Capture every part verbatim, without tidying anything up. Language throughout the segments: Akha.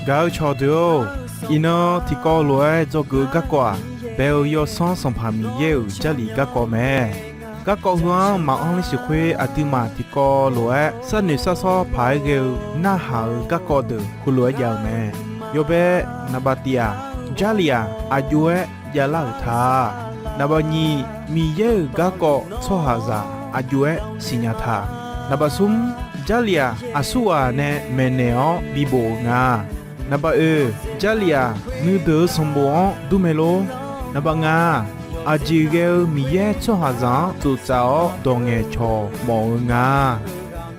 Gaq-eu cawqdeuq-or, iqnan tiqkawv lof-aer dzawgeuf-eu garkawv-aq, bae-eu Yawsanr Sanqpaq Miqyaer-euq Jarlif garkawv mae. Garkawv heu-anr maqanr ler siq khoer, aqduimaf tiqkawv lof-aer sharnoeq sharsawr paq-aer ghae-eu narhaq-euq garkawv deuq heulof-aer jav-eu mae. Yawbae naqbaf tiq-aq, Jarlif-aq aqjov-aer javlar-euq ta. Naqbaf nyiq, Miqyaer-euq garkawv tsawrhaqzaq aqjov-aer siqnya ta. Naqbaf smr, Jarlif-aq aqsurghaq nae maeqnaeq-awr bibof-euq nga. Naqbaf oeq, Jarlif-aq nuideuq-eu sanqbof-anr dur mae lor. Naqbaf ngaq, aqjeq ghae-eu Miqyaer tsawrhaqzaq-anr tsoftsaf-awr dawq ngaeqcawq mawf-eu nga.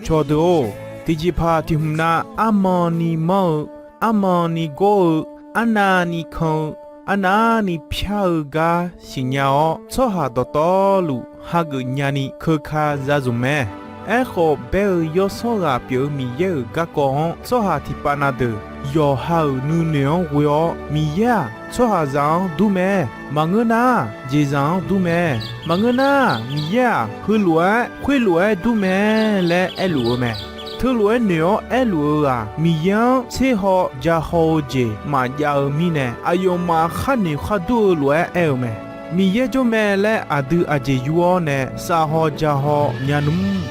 Cawqdeuq-or, tiqjeqpaq tiq hmq nav armanni manr-eu, armanni gawr-eu, arnavni kan-eu, arnavni pyar-eu gar siqnya-awr, tsawrhaq dawqtawvluf hageuf nyani keuka za zmq mae. Aerkhawf, bae-eu Yawsanr ghaq pyeuf-eu Miqyaer-euq garkawv-anr tsawrhaq tiqpav na deuq yawqha-euq nuinoeq-anr ghoe-awr, Miqyaer-aq tsawrhaqzaq-anr dur mae, maqngeur nar, jeqzaq-anr dur mae, maqngeur nar, Miqyaer-aq heulof-aer khoerlof-aer dur mae laer aerluf-eu mae. Teulof-aer noeq-awr aerluf-eu-aq, Miqyaer-anr tser haw ja haw-eu jeq maqjav-eu mirnae, aqyawfmaf khar noeq khar dur-eu lof-aer aer-eu mae. Miqyaer jawr mae laer aqdui aqjeq yur-awr nae sav haw ja haw nya nmr.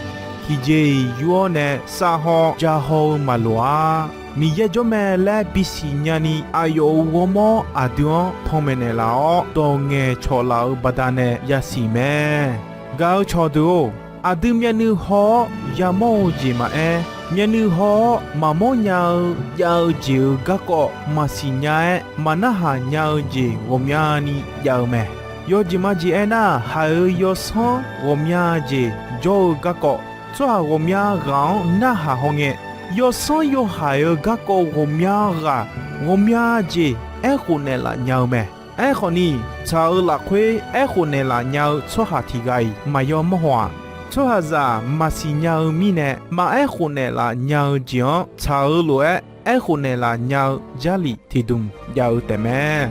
Tiqjeq-iq yur-awr nae sav haw ja haw-eu maqloq-ar. Miqyaer jawr mae laer bisiq nyani aqyawf-euq ghawrmawr aqdui-anr panmaeq naeqlaf-awr, dawq ngaeqcawq laf-euq baqdanae yasiq mae. Gaq-eu cawqdeuq-or, aqdui myavnuiv haw-awr yamawr-eu jeq maqaer, myavnuiv haw-awr maqmawr nya-eu jav-eu jeq-euq garkawv maqsiq nya-aer, maqnarhaq nya-eu jeq ghawqmyani jav-eu mae. Yawjeq majeq aernar, haiq-eu yawsanr ghawqmya jeq jawr-eu garkawv, tsawrhaq ghawqmya ghaq-anr narhaq hawngae, yawsanr yawhaiq-eu garkawv ghawqmya ghaq, ghawqmya jeq aerkhof naeqlaf nya-eu mae. Aerkhawfni, tsaq-eu lafkhoer aerkhof naeqlaf nya-eu tsawrhaq tiq ghaq-iq maqyaw mawr haw-aq. Tsawrhaqzaq maqsiq nya-eu mirnae, maqaer khof naeqlaf nya-eu jeq-anr tsaq-eu lof-aer aerkhof naeqlaf nya-eu Jarlif tiqdmq jav-eu taef mae.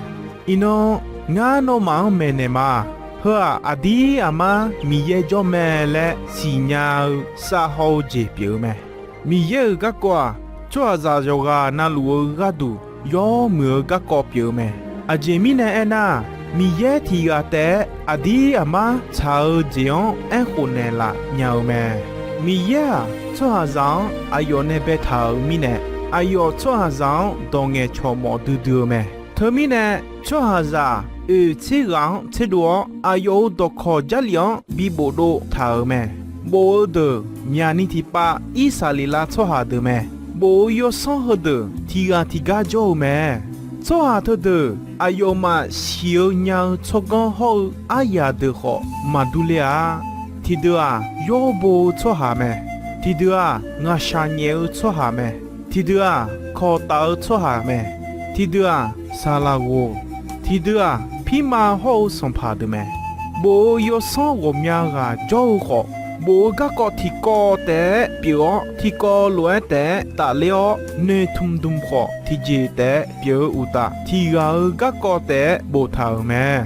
Iqnan, ngar nawmaf-anr maeqnaeq ma. Heu-aq, aqdir aqmar Miqyaer jawr mae laer siqnya-eu sav haw-eu jeq pyeuf-eu mae. Miqyaer-euq garkawv-aq, tsawrhaqzaq yawqghaq na luf-eu gharduq yawmuiq-eu garkawv pyeuf-eu mae. Aqjeq mirnae aernar, Miqyaer tiq ghaq taef-aer aqdir aqmar tsaq-eu jeq-anr aerkhof naeqlaf nya-eu mae. Miqyaer-aq, tsawrhaqzaq-anr aqyawf nae baetaq-euq mirnae, aqyawf tsawrhaqzaq-anr dawq ngaeqcawq mawf duidui-eu mae. Teumirnae, tsawrhaqzaq oeq tser ghaq-anr tserdov-awr, aqyawf-euq dawqkawq Jarlif-anr bi bofdov taq-euq mae. Bof-eu deuq myaqni tiqpav Irsaqleqlav tsawrhaq deuq mae. Bof-eu yawsanr heudeuq tiq ghaq tiq gar jawr-eu mae. Tsawrhaq teudeuq aqyawfmaf siq-eu nya-eu tsawrganr hawr-eu aryaq deuq khawf maqdur ler-a. Tiqdeuq-aq, yawr bo-eu tsawrhaq mae. Tiqdeuq-aq, ngaqshaq nyaef-eu tsawrhaq mae. Tiqdeuq-aq, kawq taf-eu tsawrhaq mae. Tiqdeuq-aq, saqlaq ghoq. Tiqdeuq-aq, pirma hawr-eu sanqpaq deuq mae. Bof-eu yawsanr ghawqmya ghaq jawr-eu khawf, bof-eu garkawv tiqkawv taef-aer pyeuf-awr, tiqkawv lof-aer taef-aer tafler-awr, noeqtmq dmq khawf tiqjeq taef-aer pyeuf-eu uqtaf, tiq ghaq-euq garkawv taef-aer boftaq-euq mae.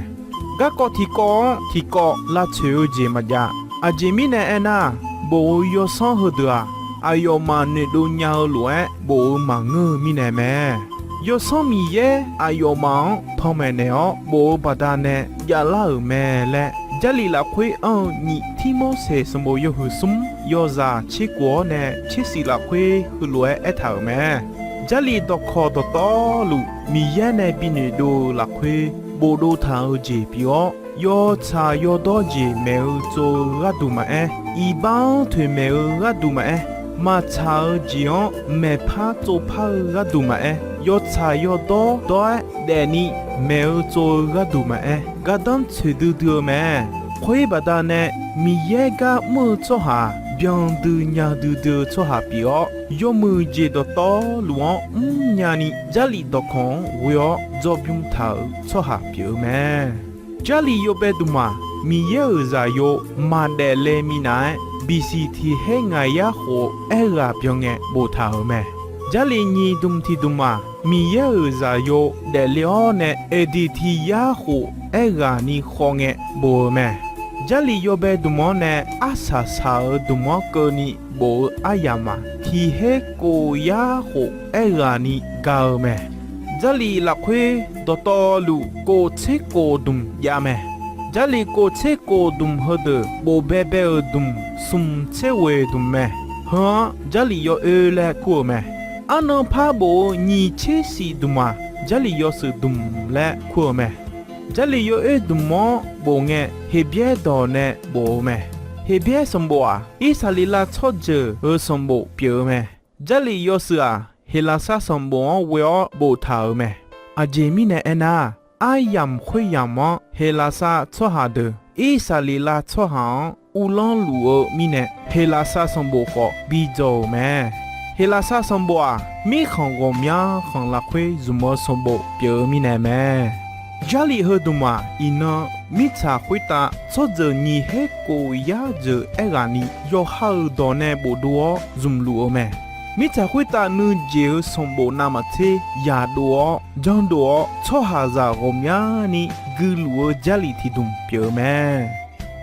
Garkawv tiqkawv-anr tiqkawv lavtsoeq-eu jeq maqjav. Aqjeq mirnae aernar, bof-eu yawsanr heudeuq-aq, aqyawfmaf noeqdov nya-eu lof-aer bof-eu maqngeur-eu mirnae mae. Yawsanr Miqyaer aqyawfmaf-anr panmaeq naeq-awr bof-eu baqdanae javlar-euq mae laer, Jarlif lafkhoer anr-eu nyiq Tirmorseq sanqbof yawhuiq smr yawzaq tser kof-awr nae tser shif lafkhoer heulof-aer aertaq-euq mae. Jarlif dawqkawq dawqtawvluf Miqyaer nae bi noeqdov-eu lafkhoer bofdov taq-eu jeq pyeuf-awr, yawtsaq yawdawr jeq maeq-eu tsov-eu gharduq maqaer, iqbax-anr toeqmaeq-eu gharduq maqaer, maqtsaq-eu jeq-anr maeqpar tsovpar-eu gharduq maqaer, yawtsaq yawdawr dawr-aer daefni maeq-eu tsov-eu gharduq maqaer, gardanr tsoeq duidui-eu mae. Khoer baqdanae, Miqyaer gar mr-eu tsawrhaq byandui nya duidui-eu tsawrhaq pyeuf-awr, yawmuiq jeq dawqtawvluf-anr mrnya ni Jarlif dawqkawq-anr ghoe-awr dzawrbym taq-euq tsawrhaq pyeuf-eu mae. Jarlif yawbae dmq-aq, Miqyaer-euq zaqyo maqdaef le minav-aer, bisiq tiq her ngaq yar khof aerghaq byan ngae boftaq-euq mae. Jarlif nyiq dmq tiq dmq-aq, Miqyaer-euq zaqyo daefle-awr nae eqdiq tiq yar khof aerghaq ni khawf ngae bof-eu mae. Jarlif yawbae dmq-anr nae arsaq saq-euq dmq-anr keuvni bof-eu aryamq-aq, tiq her kof yar khof aerghaqni ga-eu mae. Jarlif lafkhoer dawqtawvluf kof tser kof dmq jav mae. Jarlif kof tser kof dmq heudeuq bof baebae-euq dmq smq tser ghoeq dmq mae. Heu-anr Jarlif yawoer laer kur-euq mae. Arnan par bof-eu nyiq tser shif dmq-aq, Jarlif yawshuif dmq laer kur-eu mae. Jarlif yawoer dmq-anr bof ngae, Heqbyaer dawq nae bof-eu mae. Heqbyaer sanqbof-aq, Irsaqleqlav tsawrjeuq-euq sanqbof pyeuf-eu mae. Jarlif yawshuif-aq, Heqlaqsar sanqbof-anr ghoe-awr boftaq-euq mae. Aqjeq mirnae aernar, aryamq khoeryamq-anr Heqlaqsar tsawrhaq deuq Irsaqleqlav tsawrhaq-anr uvlanr luf-eu mirnae, Heqlaqsar sanqbof khawf bi dzaw-euq mae. Heqlaqsar sanqbof-aq, mirkhanq ghawqmya khanq lafkhoer zmq-eu sanqbof pyeuf-eu mirnae mae. Jarlif heudmq-aq, iqnan mirtsaq khoertav tsawrjeuq nyiq her kof yar jeuq aerghaqni yawqha-euq dawq nae bofdov-awr zmqluf-eu mae. Mirtsaq khoertav nuijeq-eu sanqbof navmaqtser yadov-awr janrdov-awr, tsawrhaqzaq ghawqmyani guiluf-eu Jarlif tiqdmq pyeuf-eu mae.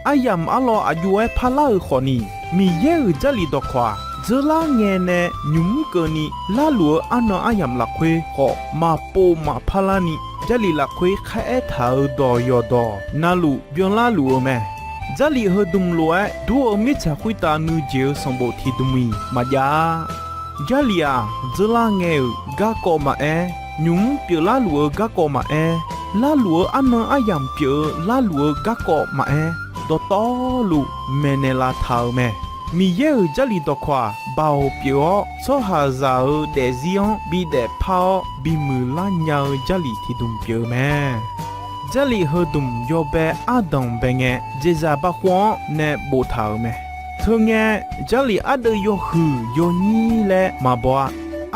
Aryamq arlawr aqjox-aer parlar-euq khawfni, Miqyaer-euq Jarlif dawqkawq-aq, dzeurlar ngae nae nymq mr keuvni larluf-eu arnan aryamq lafkhoer khawf maqpov maqpar larni, Jarlif lafkhoer kharaer taq-euq dawq yawqdawq navluf byanlar luf-eu mae. Jarlif heudmq lof-aer dur-eu mirtsaq khoertav nuijeq-eu sanqbof tiqdmq-iq maqjav-a. Jarlif-aq, dzeurlar ngae-euq garkawv maqaer, nymq mr pyeuflar luf-eu garkawv maqaer, larluf-eu arnan aryamq pyeuf-eu larluf-eu garkawv maqaer, dawqtawvluf maeqnaeq laftaq-euq mae. Miqyaer-euq Jarlif dawqkawq-aq, baoq pyeuf-awr, tsawrhaqzaq-euq daefzir-anr bidaef par-awr bimuiq lar nya-eu Jarlif tiqdmq pyeuf-eu mae. Jarlif heudmq yawbae ardanq bae ngae, jeqzaq bav khov-anr nae boftaq-euq mae. Teungae, Jarlif ardeuv yawhuiq yawnyir laer maqbaw-a.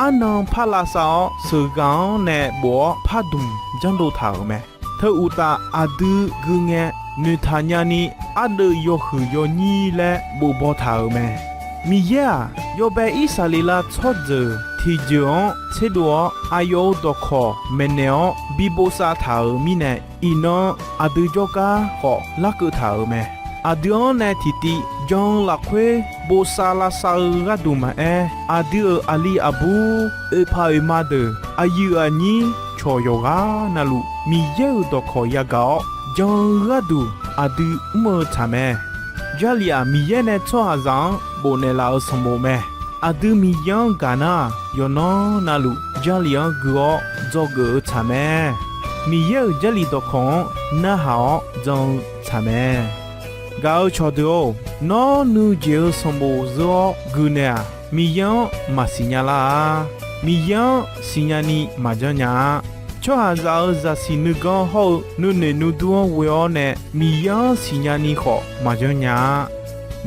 Arnan par lavsav-awr, sheuqghaq-anr nae bof-awr pardmq janrdov taq-euq mae. Teu uqtaf, aqdui gui ngae, noeqtaq nyani ardeuv yawhuiq yawnyir laer bofbaw taq-euq mae. Miqyaer-aq, yawbae Irsaqleqlav tsawrjeuq tiqjeuq-anr tserdov-awr, aqyawf-euq dawqkawq maeqnaeq-awr bi bosav taq-euq mirnae, iqnan aqdui jawrgar khawf larkeuv taq-euq mae. Aqdui-anr nae tiqtiv jan-eu lafkhoer bosav lavsav-eu gharduq maqaer, aqdui-euq aqli aqbur, oeqpaq oeqma deuq, aqyuif aqnyir cawq yawqghaq navluf, Miqyaer-euq dawqkawq yagaq-awr jan-eu gharduq aqdui mr-eu tsaq mae. Jarlif-aq, Miqyaer nae tsawrhaqzaq-anr bofnaeq laf-euq sanqbof mae. Aqdui Miqyaer-anr gaq nar-aq, yawqnan navluf Jarlif-anr gui-awr dzawgeuf-eu tsaq mae. Miqyaer-euq Jarlif dawqkawq-anr narhaq-awr jan-eu tsaq mae. Gaq-eu cawqdeuq-or, nawr nuijeq-eu sanqbof zeur-awr gui naeq-aq, Miqyaer-anr maqsiq nya lar-a. Miqyaer-anr siqnya ni maqjanr nya-a. Tsawrhaqzaq-euq zaqsiq nuiganr hawr-eu nuinoeq nuidur-anr ghoe-awr nae Miqyaer-anr siqnya ni khawf maqjanr nya-a.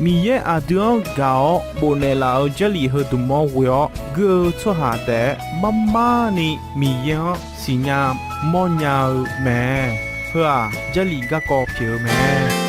Miqyaer aqdui-anr gaq-awr bofnaeq laf-euq Jarlif heudmq-anr ghoe-awr gui-eu tsawrhaq taef-aer mar mar ni Miqyaer-anr siqnya mawrnya-eu mae. Heu-aq, Jarlif garkawv pyeuf-eu mae.